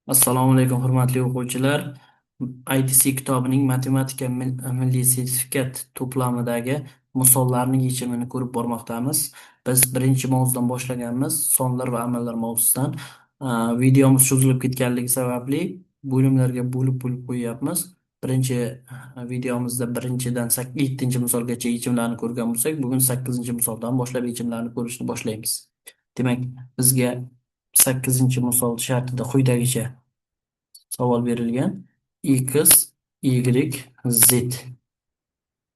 Assalomu alaykum, hurmatli o'quvchilar. ITC kitobining matematika milliy sertifikat to'plamidagi misollarning yechimini ko'rib bormoqdamiz. Biz birinchi mavzudan boshlaganmiz, sonlar va amallar mavzusidan. Videomiz cho'zilib ketganligi sababli bo'limlarga bo'lib-bo'lib qo'yyapmiz. Birinchi videomizda birinchidan yettinchi misolgacha yechimlarni ko'rgan bo'lsak, bugun sakkizinchi misoldan boshlab yechimlarni ko'rishni boshlaymiz. Demak, bizga sakkizinchi misol shartida quyidagicha savol berilgan. X, Y, Z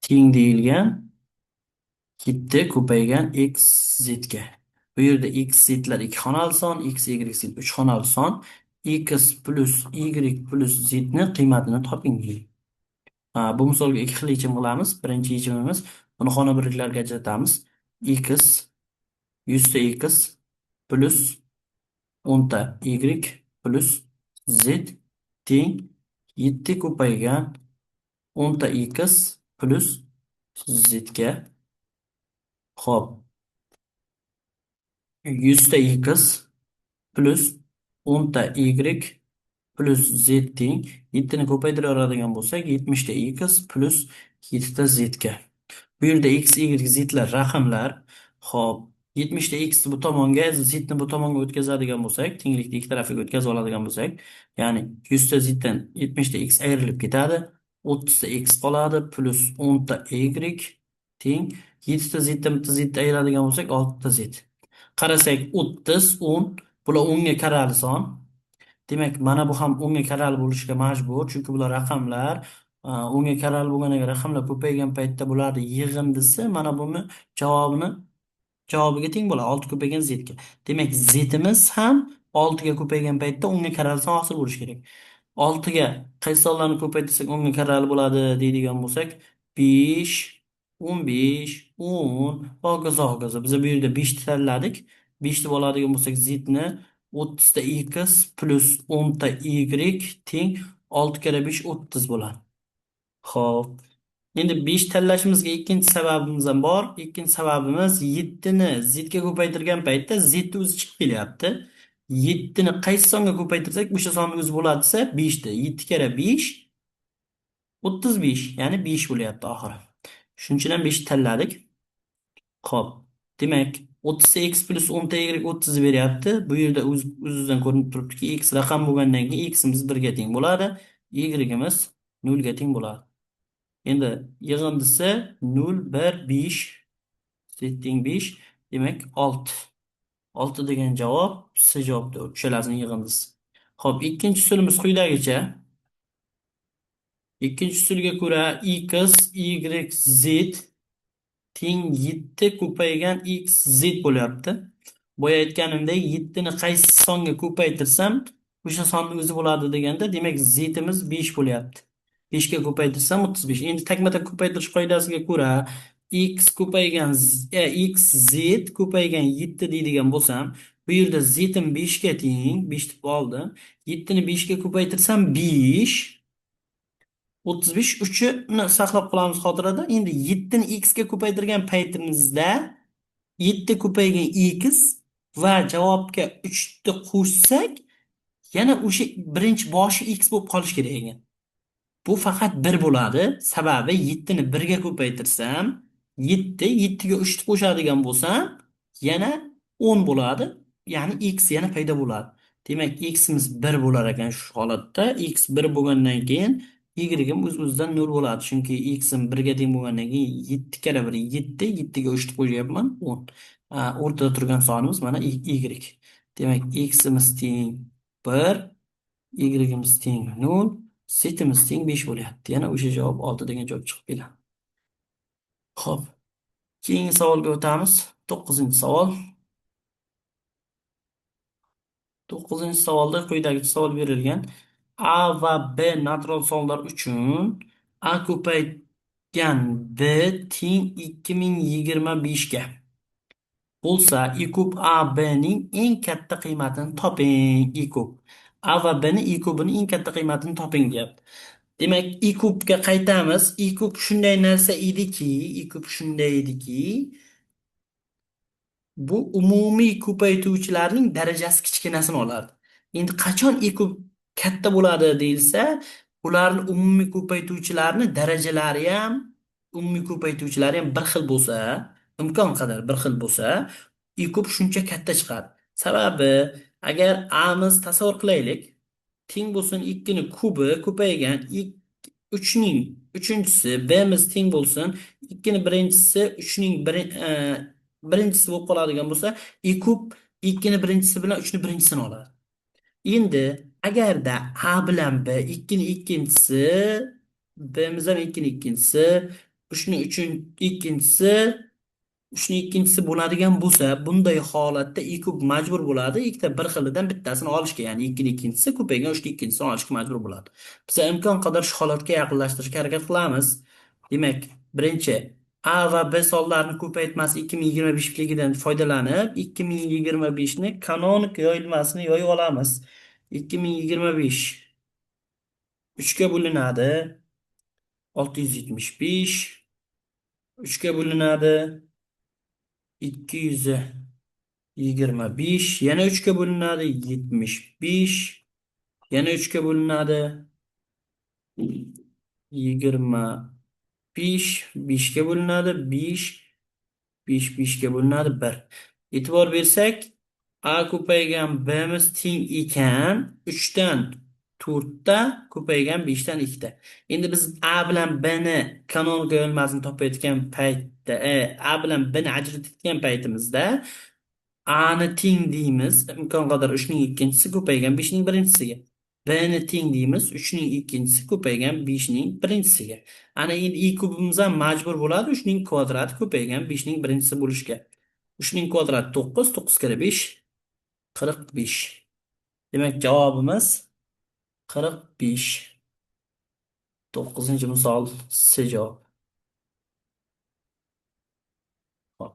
teng deyilgan 7 ko'paygan X, Z ga. Bu yerda X, Zlar 2 xonali son, X, Y, Z 3 xonali son. X plus Y plus Z ni qiymatini toping deyilgan. Bu misolga ikki xil yechim qilamiz. Birinchi yechimimiz buni xona birliklarga ajratamiz. X 100 ta X plus 10 ta Y plus Z teng 7 ko'paygan 10 ta X plus Z ga. Xo'p. 100 ta X plus 10 ta Y plus Z teng 7 ni ko'paytiraveradigan bo'lsak 70 ta X plus 7 ta Z ga. Bu yerda X, Y, Zlar raqamlar. Xo'p, 70 ta X bu tomonga, Z ni bu tomonga o'tkazadigan bo'lsak, tenglikni ikki tarafiga o'tkazib oladigan bo'lsak, ya'ni 100 ta Z dan 70 ta X ayrilib ketadi, 30 ta X qoladi, plus 10 ta Y teng 7 ta Z dan bitta Z ni ayiradigan bo'lsak 6 ta Z. Qarasak 30, 10, bular 10 ga karali son. Demak, mana bu ham 10 ga karali bo'lishga majbur, chunki bular raqamlar. 10 ga karali bo'lganiga raqamlar ko'paygan paytda bularni yig'indisi mana buni javobiga teng bo'ladi. 6 ko'paygan Z ga. Demak, Zimiz ham 6 ga ko'paygan paytda 10 ga karali son hosil bo'lishi kerak. 6 ga qaysi sonlarni ko'paytirsak 10 ga karali bo'ladi deydigan bo'lsak, 5, 15, 10 va hokazo hokazo. Biz bu yerda 5 ni tanladik. 5 deb oladigan bo'lsak, Z ni 30 ta X plus 10 ta Y teng 6 kara 5 30 bo'ladi. Xo'p. Endi 5 tanlashimizga ikkinchi sababimiz ham bor. Ikkinchi sababimiz 7 ni Z ga ko'paytirgan paytda Z ni o'zi chiqib kelyapti. 7 ni qaysi songa ko'paytirsak o'sha sonni o'zi bo'ladi desa 5 ta. 7 kara 5 35, ya'ni 5 bo'lyapti oxiri. Shuning uchun ham 5 tanladik. Xo'p. Demak, 30 ta X plus 10 ta Y 30 beryapti. Bu yerda o'z-o'zidan ko'rinib turibdiki, X raqam bo'lgandan keyin X'imiz 1 ga teng bo'ladi, Y'imiz 0 ga teng bo'ladi. Endi yig'indisi 0, 1, 5, Z teng 5, demak 6. 6 degan javob C javobda uchalasining yig'indisi. Xo'p, ikkinchi usulimiz quyidagicha. Ikkinchi usulga ko'ra X, Y, Z teng 7 ko'paygan X, Z bo'lyapti. Boya aytganimdek, 7 ni qaysi songa ko'paytirsam, o'sha sonni o'zi bo'ladi deganda, demak Zimiz 5 bo'lyapti. 5 ga ko'paytirsam 35. Endi takma-tak ko'paytirish qoidasiga ko'ra X ko'paygan X, Z ko'paygan 7 deydigan bo'lsam, bu yerda Zim 5 ga teng, 5 deb oldim. 7 ni 5 ga ko'paytirsam 5 35, 3ni saqlab qolamiz xotirada. Endi 7 ni X ga ko'paytirgan paytimizda 7 ko'paygan X va javobga 3 ni qo'shsak, yana o'sha birinchi boshi X bo'lib qolishi kerak ekan. Bu faqat 1 bo'ladi. Sababi 7 ni 1 ga ko'paytirsam 7, 7 ga 3 ni qo'shadigan bo'lsam, yana 10 bo'ladi. Ya'ni X yana paydo bo'ladi. Demak, X'imiz 1 bo'lar ekan shu holatda. X 1 bo'lgandan keyin Y'im o'z-o'zidan 0 bo'ladi. Chunki X'im 1 ga teng bo'lgandan keyin 7 kara 1 7, 7 ga 3 ni qo'shyapman 10. O'rtada turgan sonimiz mana Y. Demak, X'imiz teng 1, Y'imiz teng 0, Z'imiz teng 5 bo'lyapti. Yana o'sha javob 6 degan javob chiqib keladi. Xo'p. Keyingi savolga o'tamiz. 9-savol. 9-savolda quyidagi savol berilgan. A va B natural sonlar uchun A ko'paygan B teng 2025 ga bo'lsa, I kub A B ning eng katta qiymatini toping. I kub. A va B ni I kubini eng katta qiymatini toping deyapti. Demak, I kubga qaytamiz. I kub shunday narsa ediki, I kub shunday ediki, bu umumiy ko'paytuvchilarning darajasi kichkinasini olardi. Endi qachon I kub Katta bo'ladi deyilsa, ularni umumiy ko'paytuvchilarni darajalari ham, umumiy ko'paytuvchilari ham bir xil bo'lsa, imkon qadar bir xil bo'lsa, i kub shuncha katta chiqadi. Sababi, agar amiz tasavvur qilaylik, teng bo'lsin 2 ni kubi ko'paygan 3ning uchinchisi, bmiz teng bo'lsin 2 ni birinchisi 3ning birinchisi bo'lib qoladigan bo'lsa, i kub 2 ni birinchisi bilan 3 ni birinchisini oladi. Endi agarda a bilan b 2 ni ikkinchisi, bmiz ham 2 ni ikkinchisi, 3 ni ikkinchisi, 3 ni ikkinchisi bo'ladigan bo'lsa, bunday holatda i kub majbur bo'ladi ikkita bir xilidan bittasini olishga, ya'ni 2 ni ikkinchisi ko'paygan 3 ni ikkinchisini olishga majbur bo'ladi. Biz imkon qadar shu holatga yaqinlashtirishga harakat qilamiz. Demak, birinchi a va b sonlarini ko'paytmasi 2025 ligidan foydalanib, 2025 ni kanonik yoyilmasini yoyib olamiz. 2025 3 ga bo'linadi, 675 3 ga bo'linadi, 225 yana 3 ga bo'linadi, 75 yana 3 ga bo'linadi, 25 5 ga bo'linadi, 5 5 5 ga bo'linadi, 1. E'tibor bersak, a ko'paygan bmiz teng ekan 3 dan 4 ta ko'paygan 5 dan 2 ta. Endi biz a bilan b ni kanonik yoyilmasini topayotgan paytda, a bilan b ni ajratayotgan paytimizda a ni teng deymiz, imkon qadar 3 ning ikkinchisi ko'paygan 5 ning birinchisiga. B ni teng deymiz, 3 ning ikkinchisi ko'paygan 5 ning birinchisiga. Ana endi i kubimiz ham majbur bo'ladi 3 ning kvadrati ko'paygan 5 ning birinchisi bo'lishga. 3 ning kvadrati 9, 9 kare 5, 45. Demak, javobimiz 45. 9-misol C javob. Hop.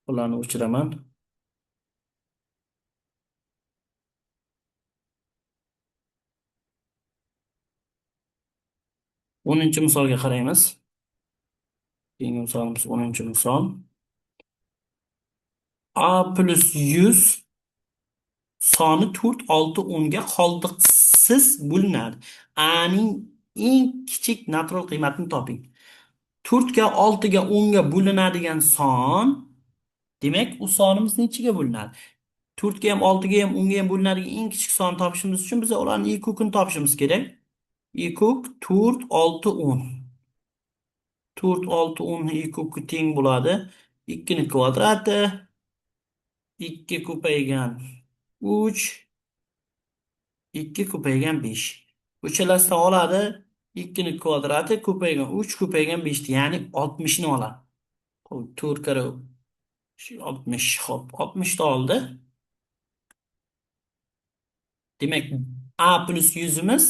Bularni o'chiraman. 10-misolga qaraymiz. Keyingi misolimiz 10-misol. A plus 100 soni 4, 6, 10 ga qoldiqsiz bo'linadi. A ning eng kichik natural qiymatini toping. 4 ga, 6 ga, 10 ga bo'linadigan son, demak, u sonimiz nechiga bo'linadi? 4 ga ham, 6 ga ham, 10 ga ham bo'linadigan eng kichik sonni topishimiz uchun biz ularning i kukini topishimiz kerak. I kuk 4, 6, 10. 4, 6, 10 i kuki teng bo'ladi. 2 ning kvadrati 2 ko'paygan 3, 2 ko'paygan 5. Uchalasidan oladi. 2 ning kvadrati ko'paygan 3 ko'paygan 5, ya'ni 60 ni oladi. Xo'p, 4 karra 60, xo'p, 60 ta oldi. Demak, a plus 100imiz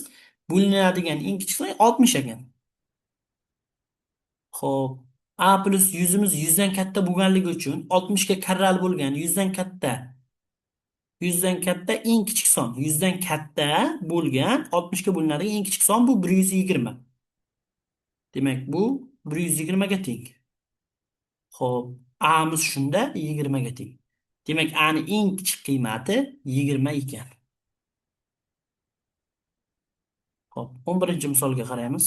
bo'linadigan eng kichik son 60 ekan. Xo'p, a plus 100imiz 100 dan katta bo'lganligi uchun 60 ga karral bo'lgan 100 dan katta, 100 dan katta eng kichik son, 100 dan katta bo'lgan 60 ga bo'linadigan eng kichik son bu 120. Demak, bu 120 ga teng. Xo'p, amiz shunda 20 ga teng. Demak, a ning eng kichik qiymati 20 ekan. Xo'p, 11-misolga qaraymiz.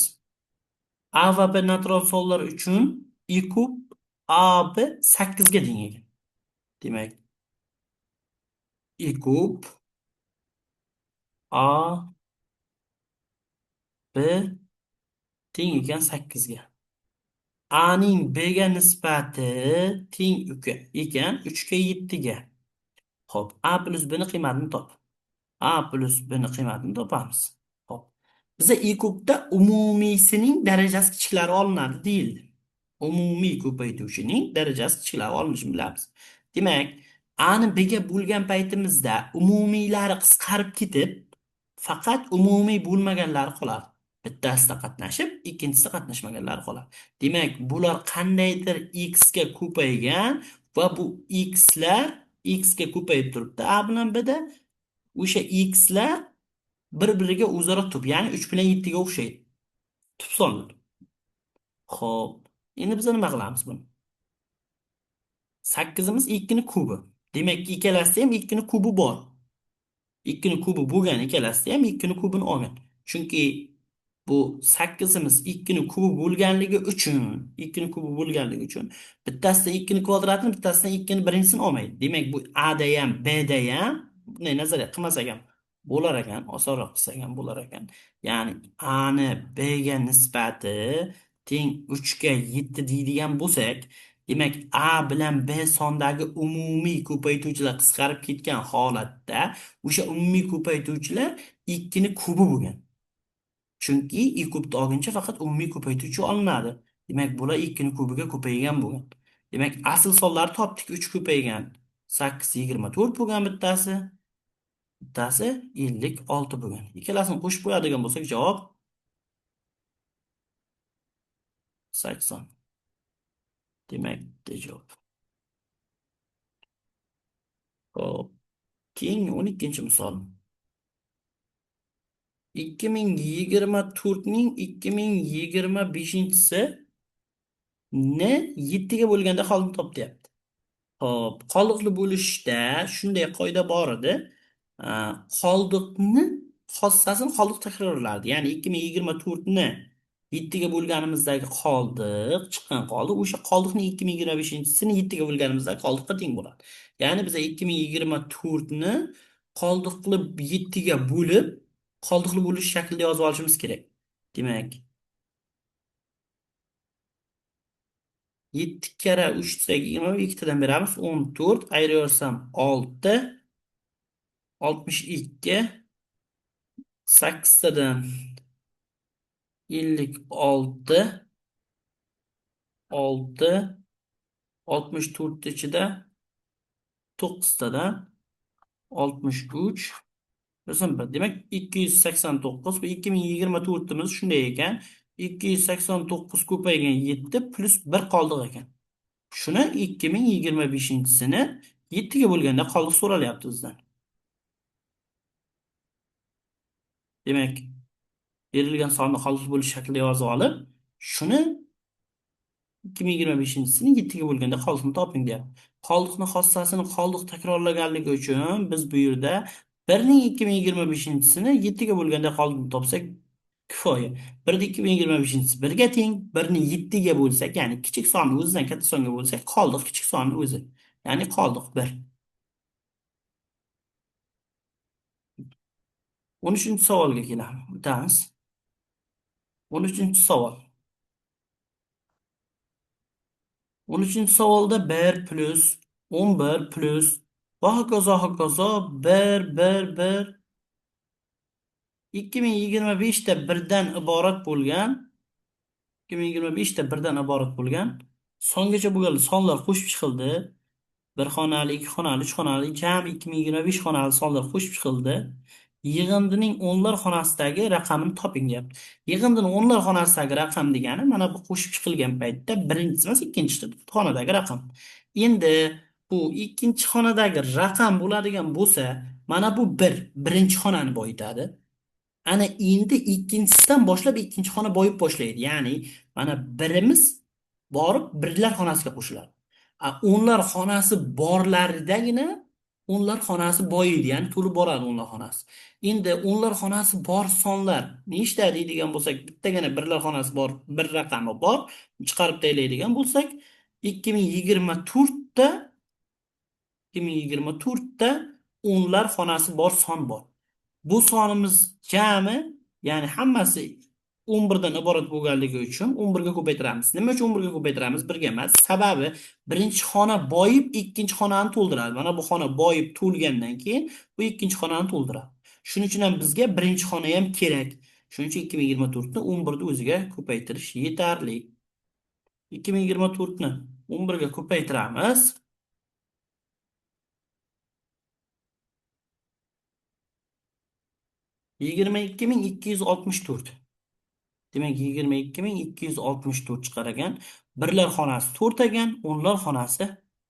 A va B natural sonlar uchun i kub AB 8 ga teng ekan. Demak, i kub A B teng ekan 8 ga. A ning B ga nisbati teng ekan 3 ga 7 ga. Xo'p, A plus B ni qiymatini top. A plus B ni qiymatini topamiz. Xo'p. Biza i kubda umumiysining darajasi kichiklari olinadi deyildi. Umumiy ko'paytuvchining darajasi kichiklari olinishini bilamiz. Demak, A ni B ga bo'lgan paytimizda umumiylari qisqarib ketib, faqat umumiy bo'lmaganlari qoladi. Bittasida qatnashib, ikkinchisida qatnashmaganlari qoladi. Demak, bular qandaydir x ga ko'paygan va bu x lar x ga ko'payib turibdi A bilan B da. O'sha x lar bir-biriga o'zaro tub, ya'ni 3 bilan 7 ga o'xshaydi. Tub sonlar. Xo'p, endi biz nima qilamiz buni? 8imiz 2 ni kubi. Demak, ikkalasida ham 2 ni kubi bor. 2 ni kubi bo'lgan ikkalasida ham 2 ni kubini olgan. Chunki bu 8imiz 2 ni kubi bo'lganligi uchun, 2 ni kubi bo'lganligi uchun bittasida 2 ni kvadratini, bittasidan 2 ni birinchisini olmaydi. Demak, bu A da ham, B da ham bunday nazariya qilmasak ham bo'lar ekan, osonroq qilsak ham bo'lar ekan. Ya'ni A ni B ga nisbati teng 3 ga 7 deydigan bo'lsak, demak A bilan B sondagi umumiy ko'paytuvchilar qisqarib ketgan holatda o'sha umumiy ko'paytuvchilar 2 ni kubi bo'lgan. Chunki i kubni olguncha faqat umumiy ko'paytuvchi olinadi. Demak, bular 2 ni kubiga ko'paygan bo'lgan. Demak, asl sonlarni topdik. 3 ko'paygan. 8 24 bo'lgan bittasi. Bittasi 56 bo'lgan. Ikkalasini qo'shib qo'yadigan bo'lsak, javob 80. Demak, javob. Xo'p, keyingi 12-misol. 2024 ning 2025-si ni 7 ga bo'lganda qoldiqni top deyapti. Xo'p, qoldiqli bo'lishda shunday qoida bor edi. Qoldiqni xossasini qoldiq takrorlardi. Ya'ni 2024 ni 7 ga bo'lganimizdagi qoldiq, chiqqan qoldiq, o'sha qoldiqning 2025-sini 7 ga bo'lganimizdagi qoldiqqa teng bo'ladi. Ya'ni biz 2024 ni qoldiqli 7 ga bo'lib, qoldiqli bo'lish shaklida yozib olishimiz kerak. Demak, 7 karra 3 desak 20, ikkitadan beramiz 14, ayiraversam 6, 62, 8tadan 56, 6, 64 ichida 9tadan 63, bir. Demak, 289, bu 2024'imiz shunday ekan. 289 ko'paygan 7 plus 1 qoldiq ekan. Shuni 2025-sini 7 ga bo'lganda qoldiq so'ralyapti bizdan. Demak, berilgan sonni qoldiq bo'lish shaklida yozib olib, shuni 2025-sini 7 ga bo'lganda qoldiqni toping deyapti. Qoldiqni xossasini qoldiq takrorlaganligi uchun biz bu yerda 1ning 2025-sini 7 ga bo'lganda qoldiqni topsak kifoya. 1ning 2025-si 1 ga teng, 1ni 7 ga bo'lsak, ya'ni kichik sonni o'zidan katta songa bo'lsak, qoldiq kichik sonni o'zi. Ya'ni qoldiq 1. 13-savolga kelamiz. O'tamiz. 13-savol. 13-savolda 1 plus 11 plus va hokazo hokazo 1 1 1 2025 ta birdan iborat bo'lgan 2025 ta birdan iborat bo'lgan songacha bo'lgan sonlar qo'shib chiqildi. 1 xonali, 2 xonali, 3 xonali, jami 2025 xonali sonlar qo'shib chiqildi. Yig'indining o'nlar xonasidagi raqamini toping deyapti. Yig'indining o'nlar xonasidagi raqam degani mana bu qo'shib chiqilgan paytda birinchisi emas, ikkinchi xonadagi raqam. Endi bu ikkinchi xonadagi raqam bo'ladigan bo'lsa, mana bu 1, birinchi xonani boyitadi. Ana endi ikkinchisidan boshlab ikkinchi xona boyib boshlaydi. Ya'ni mana birimiz borib birlar xonasiga qo'shiladi. O'nlar xonasi borlaridagina o'nlar xonasi boyiydi, ya'ni to'lib boradi o'nlar xonasi. Endi o'nlar xonasi bor sonlar nechta deydigan bo'lsak, bittagina birlar xonasi bor, bir raqami bor, chiqarib taylaydigan bo'lsak, 2024 ta o'nlar xonasi bor son bor. Bu sonimiz jami, ya'ni hammasi 11 dan iborat bo'lganligi uchun 11 ga ko'paytiramiz. Nima uchun 11 ga ko'paytiramiz? 1 ga emas. Sababi birinchi xona boyib ikkinchi xonani to'ldiradi. Mana bu xona boyib to'lgandan keyin bu ikkinchi xonani to'ldiradi. Shuning uchun ham bizga birinchi xona ham kerak. Shuning uchun 2024 ni 11 ni o'ziga ko'paytirish yetarli. 2024 ni 11 ga ko'paytiramiz. 22264. Demak, 22264 chiqar ekan. Birlar xonasi 4 ekan, o'nlar xonasi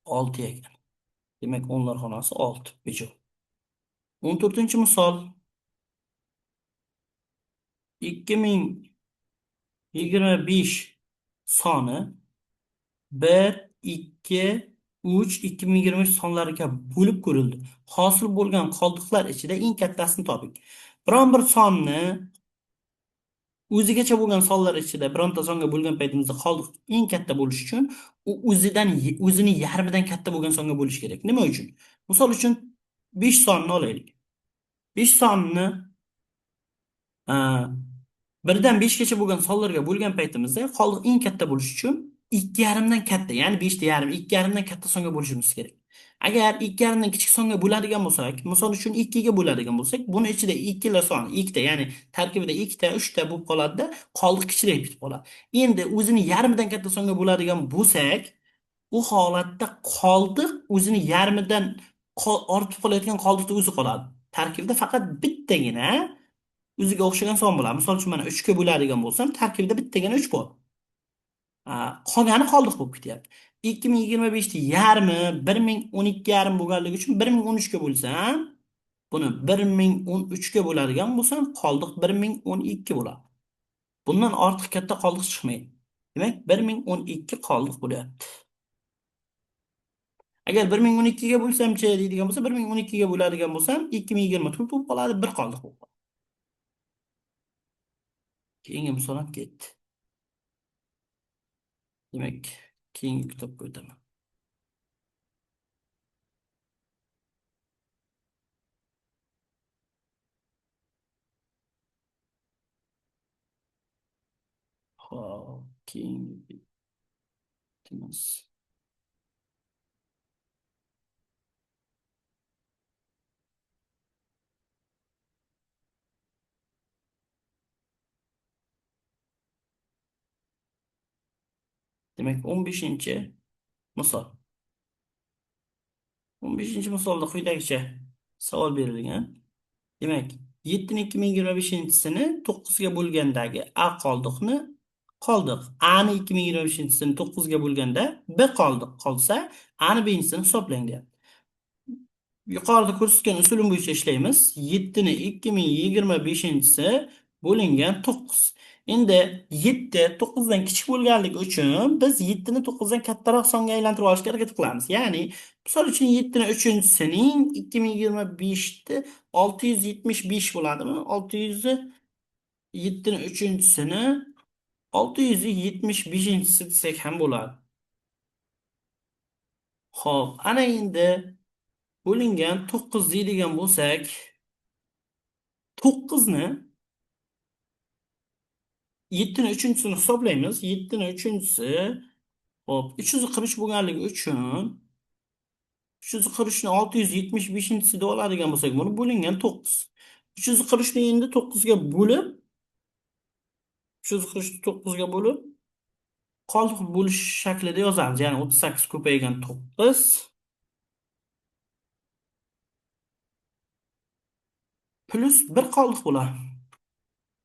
6 ekan. Demak, o'nlar xonasi 6. Bejo. 14-misol. 2025 soni 1, 2, 3 2023 sonlariga bo'lib ko'rildi. Hosil bo'lgan qoldiqlar ichida eng kattasini toping. Biron bir sonni o'zigacha bo'lgan sonlar ichida bironta songa bo'lgan paytimizda qoldiq eng katta bo'lishi uchun u o'zidan o'zini yarmidan katta bo'lgan songa bo'lishi kerak. Nima uchun? Misol uchun 5 sonni olaylik. 5 sonni 1dan 5 gacha bo'lgan sonlarga bo'lgan paytimizda qoldiq eng katta bo'lishi uchun 2,5 dan katta, ya'ni 5,5 2,5 dan katta songa bo'lishimiz kerak. Agar 2,5 dan kichik songa bo'ladigan bo'lsak, misol uchun 2 ga bo'ladigan bo'lsak, buni ichida 2 son, 2 ta, ya'ni tarkibida 2 ta, 3 ta bo'lib qoladi-da, qoldiq kichrayib ketib qoladi. Endi o'zini yarmidan katta songa bo'ladigan bo'lsak, u holatda qoldiq o'zini yarmidan ortib qolayotgan qoldiqda o'zi qoladi. Tarkibida faqat bittagina o'ziga o'xshagan son bo'ladi. Misol uchun mana 3 ga bo'ladigan bo'lsam, tarkibida bittagina 3 bor. Qolgani qoldiq bo'lib ketyapti. 2025 ni yarmi 1012,5 bo'lganligi uchun 1013 ga bo'lsam, buni 1013 ga bo'ladigan bo'lsam, qoldiq 1012 bo'ladi. Bundan ortiq katta qoldiq chiqmaydi. Demak, 1012 qoldiq bo'lyapti. Agar 1012 ga bo'lsamchi deydigan bo'lsa, 1012 ga bo'ladigan bo'lsam, 2024 bo'lib qoladi, bir qoldiq bo'lib qoladi. Keyingi misol ham ketdi. Demak, keyingi kitobga o'taman. Xo'p, keyingi betimiz. Demak, 15 misol. 15 misolda quyidagicha savol berilgan. Demak, 7 2025-sini 9 ga bo'lgandagi A qoldiqni qoldiq. A ni 2025-sini 9 ga bo'lganda B qoldiq qolsa, A ni B-sini hisoblang deyapti. Yuqorida ko'rsatgan usulim bo'yicha ishlaymiz. 7 ni 2025-si bo'lingan 9. Endi 7 9 dan kichik bo'lganligi uchun biz 7 ni 9 dan kattaroq songa aylantirib olishga harakat qilamiz. Ya'ni, misol uchun 7 ni 3-sining 2025 ni 675 bo'ladimi? 607 ni 3-sini 675-si desak ham bo'ladi. Xo'p, ana endi bo'lingan 9 deydigan bo'lsak, 9 ni 7 ni 3-sini hisoblaymiz. 7 ni 3-si, xo'p, 343 bo'lganligi uchun 343 ni 675-si deb oladigan bo'lsak, buni bo'lingan 9. 343 ni endi 9 ga bo'lib, 343 ni 9 ga bo'lib, qoldiq bo'lish shaklida yozamiz. Ya'ni 38 ko'paygan 9 plus 1 qoldiq bo'ladi.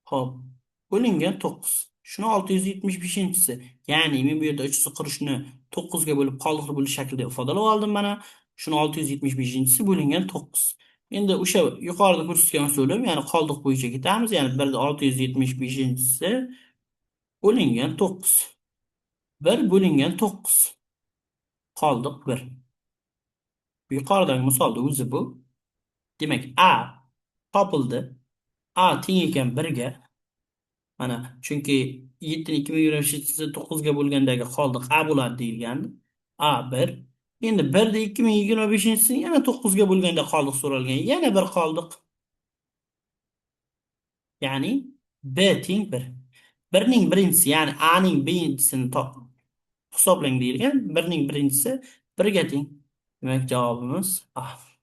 Xo'p, bo'lingan 9. Shuni 675-si. Ya'ni men bu yerda 343 ni 9 ga bo'lib qoldiqni bo'lish shaklida ifodalab oldim mana. Shuni 675-si bo'lingan 9. Endi o'sha yuqorida ko'rsatgan usulim, ya'ni qoldiq bo'yicha ketamiz. Ya'ni 1 675-si bo'lingan 9. 1 bo'lingan 9. Qoldiq 1. Yuqoridagi misolda o'zi bu. Demak, A topildi. A teng ekan 1 ga. Mana, chunki 7 ni 2027-si 9 ga bo'lgandagi qoldiq A bo'ladi deyilgandi. A 1. Endi 1 ni 2025-sini yana 9 ga bo'lganda qoldiq so'ralgan. Yana bir qoldiq. Ya'ni B teng 1. 1ning birinchisi, ya'ni A ning binchisini hisoblang deyilgan. 1ning birinchisi 1 ga teng. Demak, javobimiz A.